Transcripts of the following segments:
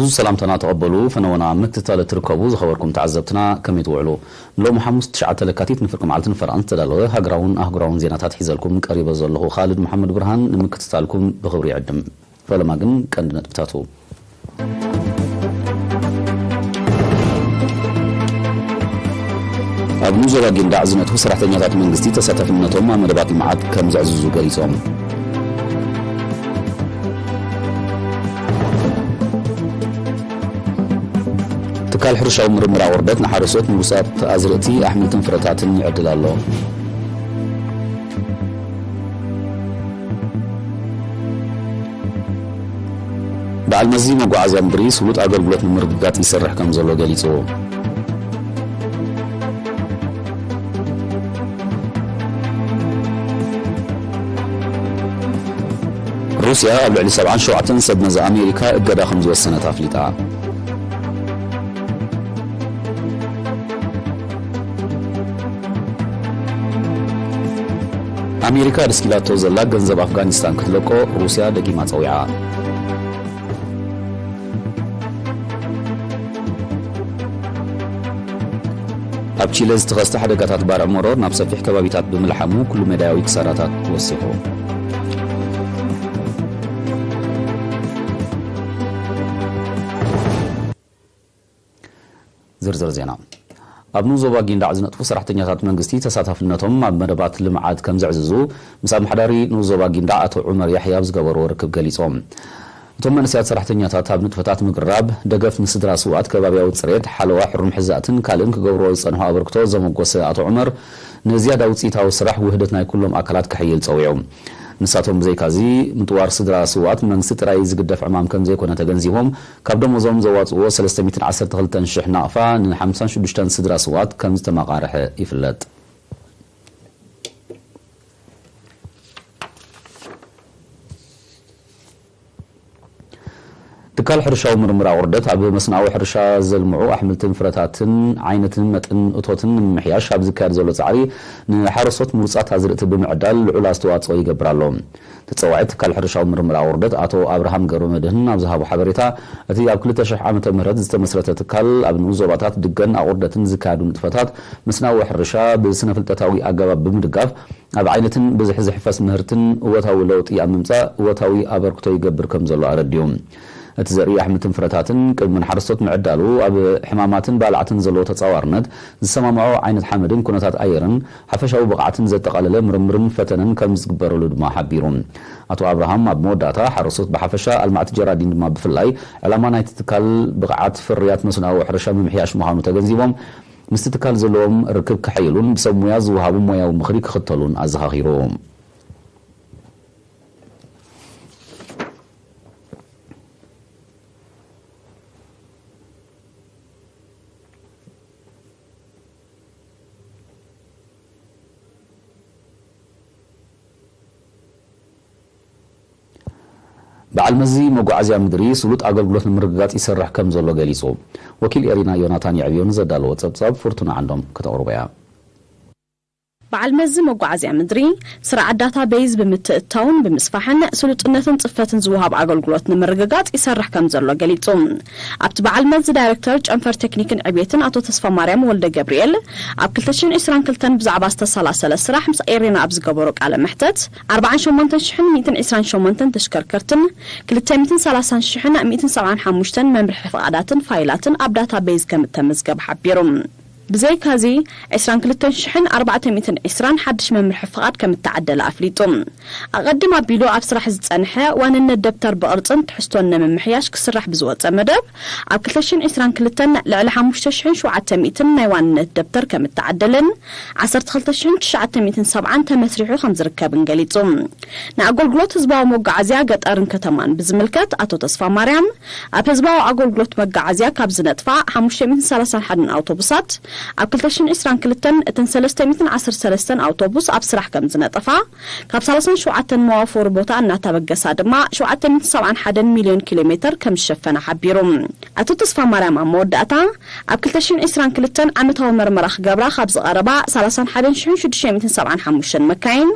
ብዙ ሰላምታና ተቐበሉ። ፈነወና ምክትታል እትርከቡ ዝኸበርኩም ተዓዘብትና ከመይ ትውዕሉ? ንሎሚ ሓሙስ ትሽዓተ ለካቲት ንፍርቂ መዓልቲ ንፈረቓን ዝተዳለወ ሃገራውን ኣህጉራውን ዜናታት ሒዘልኩም ቀሪበ ዘለኹ ካልድ መሓመድ ብርሃን ንምክትታልኩም ብኽብሪ ይዕድም። ፈለማ ግን ቀንዲ ነጥብታቱ። ኣብ ኑዞባ ጊንዳዕ ዝነጥፉ ሰራሕተኛታት መንግስቲ ተሳታፍነቶም ኣብ መደባት ልምዓት ከም ዘዕዝዙ ገሊጾም። ትካል ሕርሻዊ ምርምር ኣቑርደት ንሓረስቶት ምውሳት ኣዝርእቲ ኣሕምልትን ፍረታትን ይዕድል ኣሎ። በዓል መዚ መጓዓዝያ ምድሪ ስሉጥ ኣገልግሎት ንምርግጋጽ ይሰርሕ ከም ዘሎ ገሊጹ። ሩስያ ኣብ ልዕሊ ሰብዓን ሸውዓተን ሰብ መዚ ኣሜሪካ እገዳ ከም ዝወሰነት ኣፍሊጣ። ኣሜሪካ ደስኪላቶ ዘላ ገንዘብ ኣፍጋኒስታን ክትለቆ ሩስያ ደጊማ ጸዊዓ። ኣብ ቺለ ዝተኸስተ ሓደጋታት ባርዕ መሮር ናብ ሰፊሕ ከባቢታት ብምልሓሙ ኩሉ መዳያዊ ክሳራታት ወሲኹ። ዝርዝር ዜና። ኣብ ንኡስ ዞባ ጊንዳዕ ዝነጥፉ ሰራሕተኛታት መንግስቲ ተሳታፍነቶም ኣብ መደባት ልምዓት ከም ዘዕዝዙ ምስ ኣመሓዳሪ ንኡስ ዞባ ጊንዳዕ ኣቶ ዑመር ያሕያ ኣብ ዝገበርዎ ርክብ ገሊጾም። እቶም መንእሰያት ሰራሕተኛታት ኣብ ንጥፈታት ምግራብ፣ ደገፍ ንስድራ ስውኣት፣ ከባብያዊ ጽሬት፣ ሓለዋ፣ ሕሩም ሕዛእትን ካልእን ክገብርዎ ዝጸንሑ ኣበርክቶ ዘመጎሰ ኣቶ ዑመር፣ ንዝያዳ ውጽኢታዊ ስራሕ ውህደት ናይ ኩሎም ኣካላት ክሕይል ጸዊዑ። ንሳቶም ብዘይካዚ፣ ምጥዋር ስድራ ስውኣት ብመንግስቲ ጥራይ ዝግደፍ ዕማም ከም ዘይኮነ ተገንዚቦም፣ ካብ ደሞዞም ዘዋጽእዎ ሰለስተ ሚእትን ዓሰርተ ክልተን ሽሕ ናቕፋ ንሓምሳን ሽዱሽተን ስድራ ስውኣት ከም ዝተመቓርሐ ይፍለጥ። ትካል ሕርሻዊ ምርምር ኣቑርደት ኣብ መስናዊ ሕርሻ ዘልምዑ ኣሕምልትን ፍረታትን ዓይነትን መጠን እቶትን ንምምሕያሽ ኣብ ዝካየድ ዘሎ ጻዕሪ ንሓረስቶት ምሩጻት ኣዝርእቲ ብምዕዳል ልዑል ኣስተዋጽኦ ይገብር ኣሎ። ተጸዋዒ ትካል ሕርሻዊ ምርምር ኣቑርደት ኣቶ ኣብርሃም ገብረመድህን ኣብ ዝሃቦ ሓበሬታ፣ እቲ ኣብ ክልተ ሽሕ ዓመተ ምህረት ዝተመስረተ ትካል ኣብ ንኡስ ዞባታት ድገን ኣቑርደትን ዝካየዱ ንጥፈታት መስናዊ ሕርሻ ብስነ ፍልጠታዊ ኣገባብ ብምድጋፍ ኣብ ዓይነትን ብዝሒ ዝሕፈስ ምህርትን እወታዊ ለውጢ ኣብ ምምጻእ እወታዊ ኣበርክቶ ይገብር ከም ዘሎ ኣረዲኡ። እቲ ዘርኢ ኣሕምልትን ፍረታትን ቅድሚ ንሓረስቶት ምዕዳሉ ኣብ ሕማማትን ባልዓትን ዘለዎ ተጻዋርነት ዝሰማምዖ ዓይነት ሓመድን ኩነታት ኣየርን ሓፈሻዊ ብቕዓትን ዘጠቓለለ ምርምርን ፈተነን ከም ዝግበረሉ ድማ ሓቢሩ። ኣቶ ኣብርሃም ኣብ መወዳእታ ሓረስቶት ብሓፈሻ ኣልማዕቲ ጀራዲን ድማ ብፍላይ ዕላማ ናይቲ ትካል ብቕዓት ፍርያት መስኖኣዊ ሕርሻ ምምሕያሽ ምዃኑ ተገንዚቦም ምስቲ ትካል ዘለዎም ርክብ ከሐይሉን ብሰብ ሞያ ዝወሃቡ ሞያዊ ምኽሪ ክኽተሉን ኣዘኻኺሩ። በዓል መዚ መጓዓዝያ ምድሪ ስሉጥ ኣገልግሎት ንምርግጋጽ ይሰርሕ ከም ዘሎ ገሊጹ። ወኪል ኤሪና ዮናታን የዕብዮ ንዘዳለዎ ጸብጻብ ፍርቱና ዓንዶም ከተቕርቦ እያ። በዓል መዚ መጓዓዝያ ምድሪ ስርዓት ዳታ ቤዝ ብምትእትታውን ብምስፋሕን ስሉጥነትን ጽፈትን ዝወሃብ ኣገልግሎት ንምርግጋጽ ይሰርሕ ከም ዘሎ ገሊጹ። ኣብቲ በዓል መዚ ዳይሬክተር ጨንፈር ቴክኒክን ዕብየትን ኣቶ ተስፋ ማርያም ወልደ ገብርኤል፣ ኣብ ክልተ ሽሕን ዕስራን ክልተን ብዛዕባ ዝተሰላሰለ ስራሕ ምስ ኤሬና ኣብ ዝገበሮ ቃለ መሕተት፣ ኣርባዓን ሸሞንተን ሽሕን ሚእትን ዕስራን ሸሞንተን ተሽከርከርትን ክልተ ሚእትን ሰላሳን ሽሕን ሚእትን ሰብዓን ሓሙሽተን መምርሒ ፍቓዳትን ፋይላትን ኣብ ዳታ ቤዝ ከም እተመዝገበ ሓቢሩ። ብዘይካዚ፣ ዕስራን ክልተን ሽሕን ኣርባዕተ ሚእትን ዕስራን ሓድሽ መምርሒ ፍቓድ ከም እተዓደለ ኣፍሊጡ። ኣቐድም ኣቢሉ ኣብ ስራሕ ዝጸንሐ ዋንነት ደብተር ብቕርጽን ትሕዝቶን ንምምሕያሽ ክስራሕ ብዝወጸ መደብ፣ ኣብ ክልተ ሽሕን ዕስራን ክልተን ልዕሊ ሓሙሽተ ሽሕን ሸውዓተ ሚእትን ናይ ዋንነት ደብተር ከም እተዓደለን ዓሰርተ ክልተ ሽሕን ትሽዓተ ሚእትን ሰብዓን ተመስሪሑ ከም ዝርከብን ገሊጹ። ንኣገልግሎት ህዝባዊ መጓዓዝያ ገጠርን ከተማን ብዝምልከት ኣቶ ተስፋ ማርያም፣ ኣብ ህዝባዊ ኣገልግሎት መጓዓዝያ ካብ ዝነጥፋ ሓሙሽተ ሚእትን ሰላሳን ሓደን ኣውቶቡሳት፣ ኣብ ክልተ ሽሕን ዕስራን ክልተን እተን ሰለስተ ሚእትን ዓሰርተ ሰለስተን ኣውቶቡስ ኣብ ስራሕ ከም ዝነጠፋ፣ ካብ ሰላሳን ሸውዓተን መዋፈሪ ቦታ እናተበገሳ ድማ ሸውዓተ ሚእትን ሰብዓን ሓደን ሚልዮን ኪሎ ሜተር ከም ዝሸፈና ሓቢሩ። ኣቶ ተስፋ ማርያም ኣብ መወዳእታ፣ ኣብ ክልተ ሽሕን ዕስራን ክልተን ዓመታዊ መርመራ ክገብራ ካብ ዝቐረባ ሰላሳን ሓደን ሽሕን ሽዱሽተ ሚእትን ሰብዓን ሓሙሽተን መካይን፣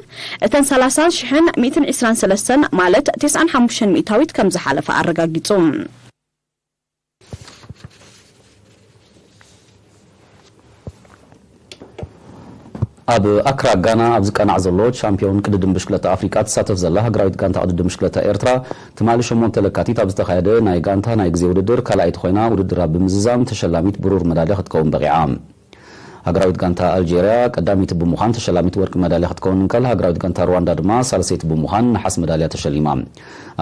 እተን ሰላሳ ሽሕን ሚእትን ዕስራን ሰለስተን ማለት ተስዓን ሓሙሽተን ሚእታዊት ከም ዝሓለፋ ኣረጋጊጹ። ኣብ ኣክራ ጋና ኣብ ዝቃናዕ ዘሎ ቻምፒዮን ቅድድም ብሽክለታ ኣፍሪቃ ትሳተፍ ዘላ ሃገራዊት ጋንታ ቅድድም ብሽክለታ ኤርትራ፣ ትማሊ ሸሞንተ ለካቲት ኣብ ዝተኻየደ ናይ ጋንታ ናይ ግዜ ውድድር ካልኣይቲ ኮይና፣ ውድድራ ብምዝዛም ተሸላሚት ብሩር መዳልያ ክትከውን በቒዓ። ሃገራዊት ጋንታ ኣልጄርያ ቀዳመይቲ ብምዃን ተሸላሚት ወርቂ መዳልያ ክትከውን እንከላ፣ ሃገራዊት ጋንታ ሩዋንዳ ድማ ሳልሰይቲ ብምዃን ነሓስ መዳልያ ተሸሊማ።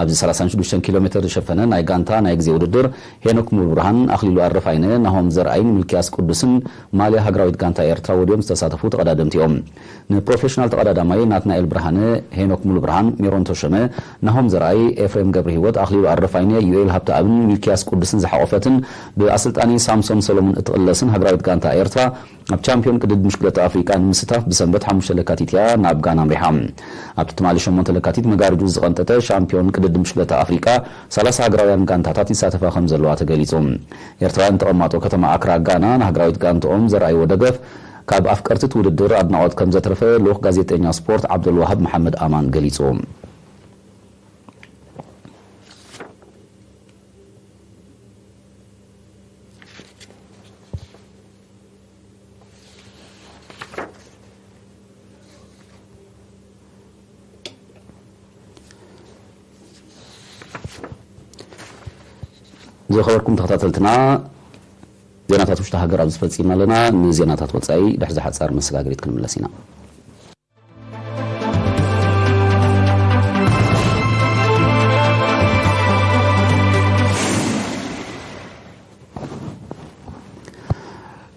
ኣብዚ ሰላሳን ሽዱሽተን ኪሎ ሜትር ዝሸፈነ ናይ ጋንታ ናይ ግዜ ውድድር፣ ሄኖክ ሙሉብርሃን፣ ኣኽሊሉ ኣረፋይነ፣ ናሆም ዘርኣይን ሚልክያስ ቅዱስን ማልያ ሃገራዊት ጋንታ ኤርትራ ወድዮም ዝተሳተፉ ተቐዳደምቲ እዮም። ንፕሮፌሽናል ተቐዳዳማይ ናትናኤል ብርሃነ፣ ሄኖክ ሙሉብርሃን፣ ሜሮን ተሾመ፣ ናሆም ዘርኣይ፣ ኤፍሬም ገብረሂወት፣ ኣኽሊሉ ኣረፋይነ፣ ዩኤል ሃብተኣብን ሚልክያስ ቅዱስን ዝሓቖፈትን ብኣሰልጣኒ ሳምሶን ሰሎሞን እትቕለስን ሃገራዊት ጋንታ ኤርትራ፣ ኣብ ቻምፒዮን ቅድድም ብሽክለታ ኣፍሪቃ ንምስታፍ ብሰንበት ሓሙሽተ ለካቲት እያ ናብ ጋና ኣምሪሓ። ኣብቲ ትማሊ ሸሞንተ ለካቲት መጋረጁ ዝቐንጠጠ ሻምፒዮን ቅድድም ብሽክለታ ኣፍሪቃ፣ ሰላሳ ሃገራውያን ጋንታታት ይሳተፋ ከም ዘለዋ ተገሊጹ። ኤርትራውያን ተቐማጦ ከተማ ኣክራ ጋና ንሃገራዊት ጋንትኦም ዘርኣይዎ ደገፍ፣ ካብ ኣፍቀርቲ እቲ ውድድር ኣድናቖት ከም ዘትረፈ ልኡኽ ጋዜጠኛ ስፖርት ዓብደልዋሃብ መሓመድ ኣማን ገሊጹ። ዝኸበርኩም ተኸታተልትና፣ ዜናታት ውሽጢ ሃገር ኣብዚ ፈጺምና ኣለና። ንዜናታት ወጻኢ ድሕሪ ሓጻር መሰጋገሪት ክንምለስ ኢና።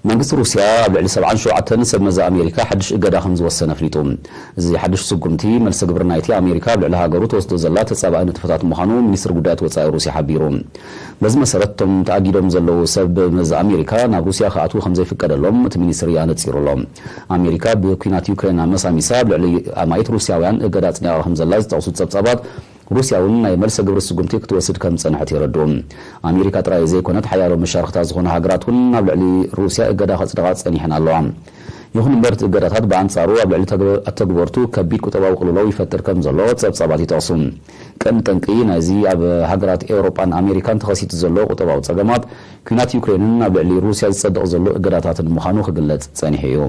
መንግስቲ ሩስያ ኣብ ልዕሊ ሰብዓን ሸውዓተን ሰብ መዚ ኣሜሪካ ሓድሽ እገዳ ከም ዝወሰነ ኣፍሊጡ። እዚ ሓድሽ ስጉምቲ፣ መልሰ ግብሪ ናይቲ ኣሜሪካ ኣብ ልዕሊ ሃገሩ ትወስዶ ዘላ ተጻባኢ ንጥፈታት ምዃኑ ሚኒስትሪ ጉዳያት ወጻኢ ሩስያ ሓቢሩ። በዚ መሰረት፣ እቶም ተኣጊዶም ዘለዉ ሰብ መዚ ኣሜሪካ ናብ ሩስያ ክኣትዉ ከም ዘይፍቀደሎም እቲ ሚኒስትሪ ኣነጺሩ ኣሎ። ኣሜሪካ ብኲናት ዩክሬን ኣመሳሚሳ ኣብ ልዕሊ ኣማኢት ሩስያውያን እገዳ ኣጽኒቓ ከም ዘላ ዝጠቕሱ ጸብጻባት፣ ሩስያ እውን ናይ መልሰ ግብሪ ስጉምቲ ክትወስድ ከም ዝጸንሐት የረድኡ። ኣሜሪካ ጥራይ ዘይኮነት፣ ሓያሎ መሻርኽታ ዝኾና ሃገራት እውን ናብ ልዕሊ ሩስያ እገዳ ከጽድቓ ጸኒሐን ኣለዋ። ይኹን እምበር፣ እቲ እገዳታት ብኣንጻሩ ኣብ ልዕሊ ተግበ-፣ ኣተግበርቱ ከቢድ ቁጠባዊ ቅልውላው ይፈጥር ከም ዘሎ ጸብጻባት ይጠቕሱ። ቀንዲ ጠንቂ ናይዚ ኣብ ሃገራት ኤውሮጳን ኣሜሪካን ተኸሲቱ ዘሎ ቁጠባዊ ጸገማት፣ ኲናት ዩክሬንን ኣብ ልዕሊ ሩስያ ዝጸድቕ ዘሎ እገዳታትን ምዃኑ ክግለጽ ጸኒሑ እዩ።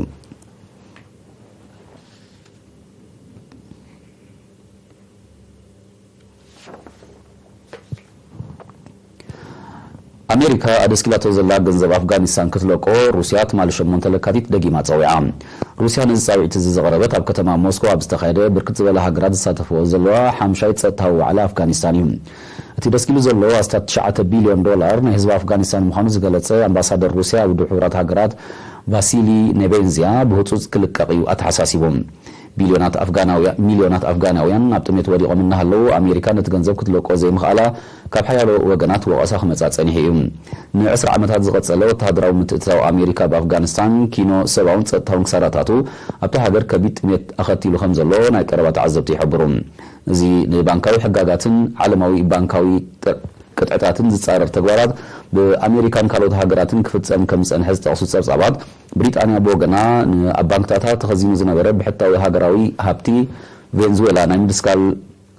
ኣሜሪካ ኣደስኪላቶ ዘላ ገንዘብ ኣፍጋኒስታን ክትለቆ ሩስያ ትማሊ ሸሞንተ ለካቲት ደጊማ ጸዊዓ። ሩስያ ነዚ ጻውዒት እዚ ዘቕረበት ኣብ ከተማ ሞስኮ ኣብ ዝተኻየደ ብርክት ዝበላ ሃገራት ዝሳተፍኦ ዘለዋ ሓምሻይ ጸጥታዊ ዋዕላ ኣፍጋኒስታን እዩ። እቲ ደስኪሉ ዘሎ ኣስታት ትሽዓተ ቢልዮን ዶላር ናይ ህዝቢ ኣፍጋኒስታን ምዃኑ ዝገለጸ ኣምባሳደር ሩስያ ኣብ ውድብ ሕቡራት ሃገራት ቫሲሊ ኔቤንዝያ፣ ብህጹጽ ክልቀቕ እዩ ኣተሓሳሲቡ። ቢልዮናት ኣፍጋናውያ-፣ ሚልዮናት ኣፍጋናውያን ኣብ ጥሜት ወዲቖም እናሃለዉ፣ ኣሜሪካ ነቲ ገንዘብ ክትለቆ ዘይምኽኣላ ካብ ሓያሎ ወገናት ወቐሳ ክመጽኣ ጸኒሑ እዩ። ንዕስራ ዓመታት ዝቐጸለ ወተሃደራዊ ምትእትታው ኣሜሪካ ኣብ ኣፍጋኒስታን፣ ኪኖ ሰብኣውን ጸጥታውን ክሳራታቱ ኣብታ ሃገር ከቢድ ጥሜት ኣኸቲሉ ከም ዘሎ ናይ ቀረባ ተዓዘብቲ ይሕብሩ። እዚ ንባንካዊ ሕጋጋትን ዓለማዊ ባንካዊ ጥ-፣ ቅጥዕታትን ዝጻረር ተግባራት ብኣሜሪካን ካልኦት ሃገራትን ክፍጸም ከም ዝጸንሐ ዝጠቕሱ ጸብጻባት፣ ብሪጣንያ ብወገና፣ ንኣብ ባንክታታ ተኸዚኑ ዝነበረ ብሕታዊ ሃገራዊ ሃብቲ ቬንዙዌላ ናይ ምድስካል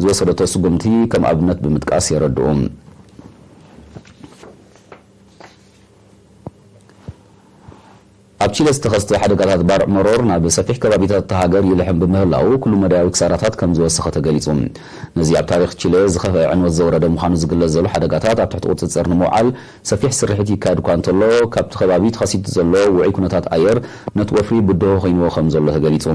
ዝወሰደቶ ስጉምቲ ከም ኣብነት ብምጥቃስ የረድኡ። ኣብ ቺለ ዝተኸስተ ሓደጋታት ባርዕ መሮር ናብ ሰፊሕ ከባቢታት እታ ሃገር ይልሕም ብምህላዉ፣ ኩሉ መዳያዊ ክሳራታት ከም ዝወሰኸ ተገሊጹ። ነዚ ኣብ ታሪኽ ቺለ ዝኸፍአ ዕንወት ዘውረደ ምዃኑ ዝግለጽ ዘሎ ሓደጋታት ኣብ ትሕቲ ቁጽጽር ንምውዓል ሰፊሕ ስርሒት ይካየድ እኳ እንተሎ፣ ካብቲ ከባቢ ተኸሲቱ ዘሎ ውዑይ ኩነታት ኣየር ነቲ ወፍሪ ብድሆ ኮይንዎ ከም ዘሎ ተገሊጹ።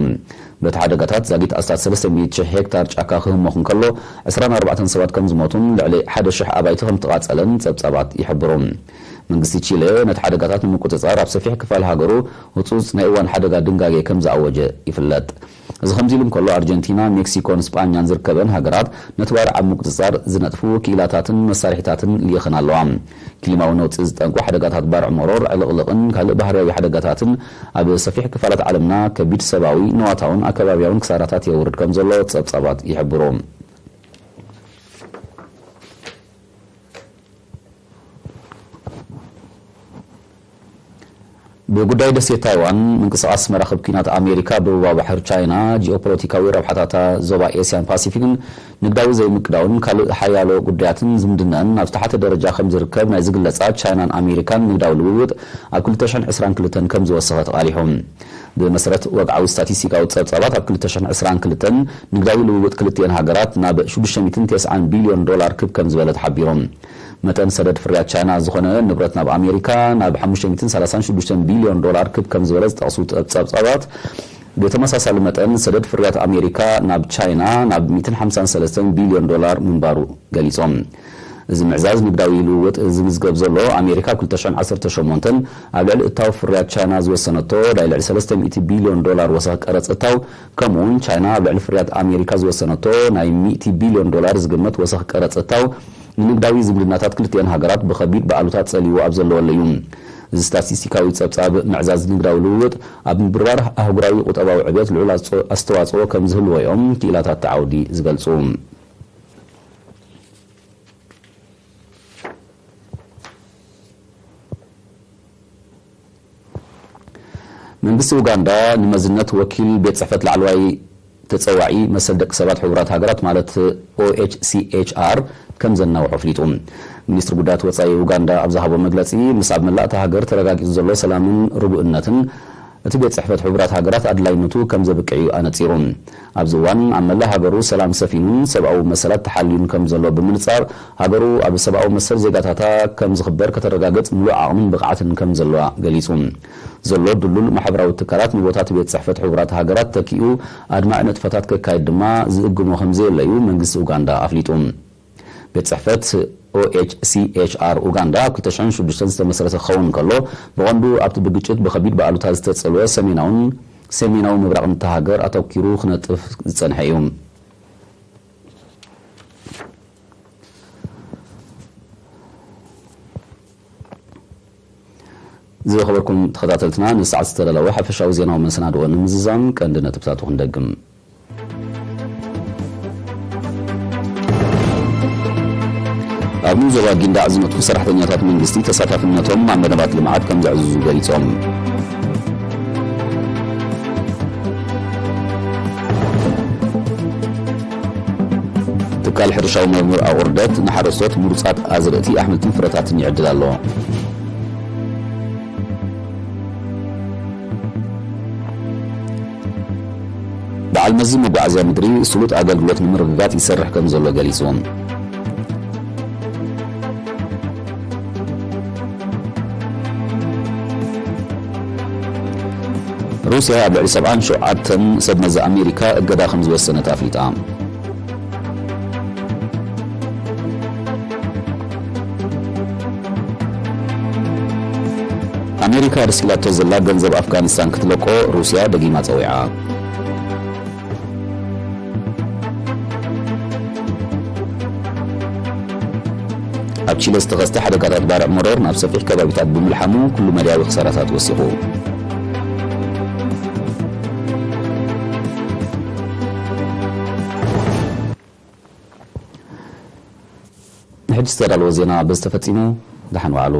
በቲ ሓደጋታት ዛጊት ኣስታት ሰለስተ ሚእቲ ሽሕ ሄክታር ጫካ ክህሞኽ እንከሎ፣ ዕስራን ኣርባዕተን ሰባት ከም ዝሞቱን ልዕሊ ሓደ ሽሕ ኣባይቲ ከም ዝተቓጸለን ጸብጻባት ይሕብሩ። መንግስቲ ቺለ ነቲ ሓደጋታት ንምቁጽጻር ኣብ ሰፊሕ ክፋል ሃገሩ ህጹጽ ናይ እዋን ሓደጋ ድንጋጌ ከም ዝኣወጀ ይፍለጥ። እዚ ከምዚ ኢሉ እንከሎ፣ ኣርጀንቲና፣ ሜክሲኮን ስጳኛን ዝርከበን ሃገራት ነቲ ባርዕ ኣብ ምቁጽጻር ዝነጥፉ ክኢላታትን መሳርሒታትን ልኢኸን ኣለዋ። ክሊማዊ ነውጺ ዝጠንቁ ሓደጋታት ባርዕ መሮር፣ ዕልቕልቕን ካልእ ባህርያዊ ሓደጋታትን ኣብ ሰፊሕ ክፋላት ዓለምና ከቢድ ሰብኣዊ፣ ንዋታውን ኣከባብያውን ክሳራታት የውርድ ከም ዘሎ ጸብጻባት ይሕብሩ። ብጉዳይ ደሴት ታይዋን፣ ምንቅስቓስ መራኽብ ኲናት ኣሜሪካ ኣብ ደቡባዊ ባሕሪ ቻይና፣ ጂኦፖለቲካዊ ረብሓታታ ዞባ ኤስያን ፓሲፊክን ንግዳዊ ዘይምቅዳውን ካልእ ሓያሎ ጉዳያትን ዝምድነአን ኣብ ዝተሓተ ደረጃ ከም ዝርከብ ናይ ዝግለጻ ቻይናን ኣሜሪካን ንግዳዊ ልውውጥ ኣብ ክልተ ሽሕን ዕስራን ክልተን ከም ዝወሰኸ ተቓሊሑ። ብመሰረት ወግዓዊ ስታቲስቲካዊ ጸብጻባት፣ ኣብ ክልተ ሽሕን ዕስራን ክልተን ንግዳዊ ልውውጥ ክልቲኤን ሃገራት ናብ ሽዱሽተ ሚእትን ተስዓን ቢልዮን ዶላር ክብ ከም ዝበለ ተሓቢሩ። መጠን ሰደድ ፍርያት ቻይና ዝኾነ ንብረት ናብ ኣሜሪካ ናብ ሓሙሽተ ሚእትን ሰላሳን ሽዱሽተን ቢልዮን ዶላር ክብ ከም ዝበለ ዝጠቕሱ ጸብጻባት፣ ብተመሳሳሊ መጠን ሰደድ ፍርያት ኣሜሪካ ናብ ቻይና ናብ ሚእትን ሓምሳን ሰለስተን ቢልዮን ዶላር ምንባሩ ገሊጾም። እዚ ምዕዛዝ ንግዳዊ ልውውጥ ዝምዝገብ ዘሎ፣ ኣሜሪካ ኣብ ክልተ ሽሕን ዓሰርተ ሸሞንተን ኣብ ልዕሊ እታው ፍርያት ቻይና ዝወሰነቶ ናይ ልዕሊ ሰለስተ ሚእቲ ቢልዮን ዶላር ወሰኽ ቀረጽ እታው፣ ከምኡ'ውን ቻይና ኣብ ልዕሊ ፍርያት ኣሜሪካ ዝወሰነቶ ናይ ሚእቲ ቢልዮን ዶላር ዝግመት ወሰኽ ቀረጽ እታው፣ ንንግዳዊ ዝምድናታት ክልቲኤን ሃገራት ብኸቢድ ብኣሉታ ጸልይዎ ኣብ ዘለወሉ እዩ። እዚ ስታቲስቲካዊ ጸብጻብ ምዕዛዝ ንግዳዊ ልውውጥ፣ ኣብ ምብርባር ኣህጉራዊ ቁጠባዊ ዕብየት ልዑል ኣስቶ-፣ ኣስተዋጽኦ ከም ዝህልዎ እዮም ክኢላታት እቲ ዓውዲ ዝገልጹ። መንግስቲ ኡጋንዳ ንመዝነት ወኪል ቤት ጽሕፈት ላዕለዋይ ተጸዋዒ መሰል ደቂ ሰባት ሕቡራት ሃገራት፣ ማለት ኦኤችሲኤችኣር፣ ከም ዘናውሖ ኣፍሊጡ። ሚኒስትሪ ጉዳያት ወጻኢ ኡጋንዳ ኣብ ዝሃቦ መግለጺ፣ ምስ ኣብ መላእ እታ ሃገር ተረጋጊጹ ዘሎ ሰላምን ርጉእነትን፣ እቲ ቤት ጽሕፈት ሕቡራት ሃገራት ኣድላይነቱ ከም ዘብቅዕ እዩ ኣነጺሩ። ኣብዚ እዋን ኣብ መላእ ሃገሩ ሰላም ሰፊኑን ሰብኣዊ መሰላት ተሓልዩን ከም ዘሎ ብምንጻር፣ ሃገሩ ኣብ ሰብኣዊ መሰል ዜጋታታ ከም ዝኽበር ከተረጋግጽ ምሉእ ዓቕምን ብቕዓትን ከም ዘለዋ ገሊጹ። ዘሎ ድሉል ማሕበራዊ ትካላት ንቦታት ቤት ጽሕፈት ሕቡራት ሃገራት ተኪኡ ኣድማዒ ንጥፈታት ከካይድ ድማ ዝእግሞ ከም ዘየለ እዩ መንግስቲ ኡጋንዳ ኣፍሊጡ። ቤት ጽሕፈት ኦኤችሲኤችኣር ኡጋንዳ ኣብ ክልተ ሽሕን ሽዱሽተን ዝተመስረተ ክኸውን ከሎ፣ ብቐንዱ ኣብቲ ብግጭት ብኸቢድ ብኣሉታ ዝተጸልወ ሰሜናውን ሰሜናዊ ምብራቕን እታ ሃገር ኣተኲሩ ክነጥፍ ዝጸንሐ እዩ። ዝኸበርኩም ተኸታተልትና፣ ንሰዓት ዝተዳለወ ሓፈሻዊ ዜናዊ መሰናድኦ ንምዝዛም ቀንዲ ነጥብታቱ ክንደግም። ኣብ ዞባ ጊንዳዕ ዝነጥፉ ሰራሕተኛታት መንግስቲ ተሳታፍነቶም ኣብ መደባት ልምዓት ከም ዘዕዝዙ ገሊጾም። ትካል ሕርሻዊ ምርምር ኣቑርደት ንሓረስቶት ምሩጻት ኣዝርእቲ፣ ኣሕምልትን ፍረታትን ይዕድል ኣሎ። በዓል መዚ መጓዓዝያ ምድሪ ስሉጥ ኣገልግሎት ንምርግጋጽ ይሰርሕ ከም ዘሎ ገሊጹ። ሩስያ ኣብ ልዕሊ ሰብዓን ሸውዓተን ሰብ መዚ ኣሜሪካ እገዳ ከም ዝወሰነት ኣፍሊጣ። ኣሜሪካ ደስ ኢላቶ ዘላ ገንዘብ ኣፍጋኒስታን ክትለቆ ሩስያ ደጊማ ጸዊዓ። ኣብ ቺለ ዝተኸስተ ሓደጋታት ባርዕ መሮር ናብ ሰፊሕ ከባቢታት ብምልሓሙ፣ ኩሉ መዳያዊ ክሳራታት ወሲኹ። ንሕጂ ዝተዳለወ ዜና በዚ ተፈጺሙ። ደሓን ዋዕሉ።